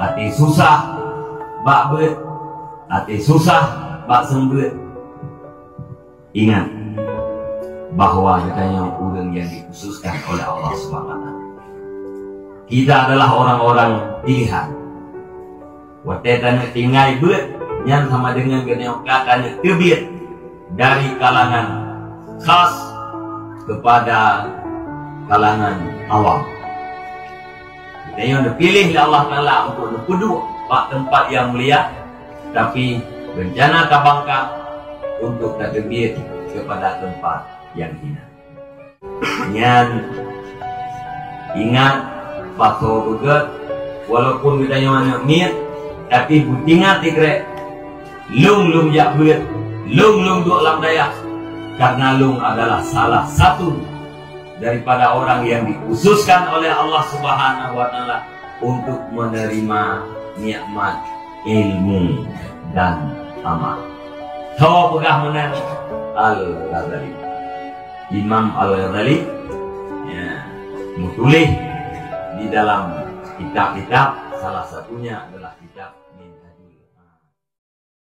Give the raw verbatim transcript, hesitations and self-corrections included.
Até susah bak beuet, até susah bak seumeubeuet. Ingat bahwa geutanyoe ureuëng nyang dikhususkan oleh Allah Subhanahu wa Taala. Kita adalah orang-orang pilihan. Watée tanyoe tinggai beuet, nyan sama deungon geutanyoe ka tanyoe teubiet dari kalangan khas kepada kalangan awam. Geutanyoe neupiléh lé Allah Taala untuk neupeuduek bak teumpat nyang mulia, tapi reuncana tabangka untuk tateubiet kepada teumpat nyang hina. Nyan, ingat, pasoe beugét, walaupun geutanyoe aneuk miet, tapi beutingat sikrek, lôn lôn jak beuet, lôn lôn duek lam dayah, karena lôn adalah salah satu daripada orang yang dikhususkan oleh Allah Subhanahu wa Taala untuk menerima nikmat ilmu dan amal. Soe peugah meunan? Al-Ghazali. Imam Al-Ghazali, ya, meutuléh di dalam kitab-kitab, salah satunya adalah kitab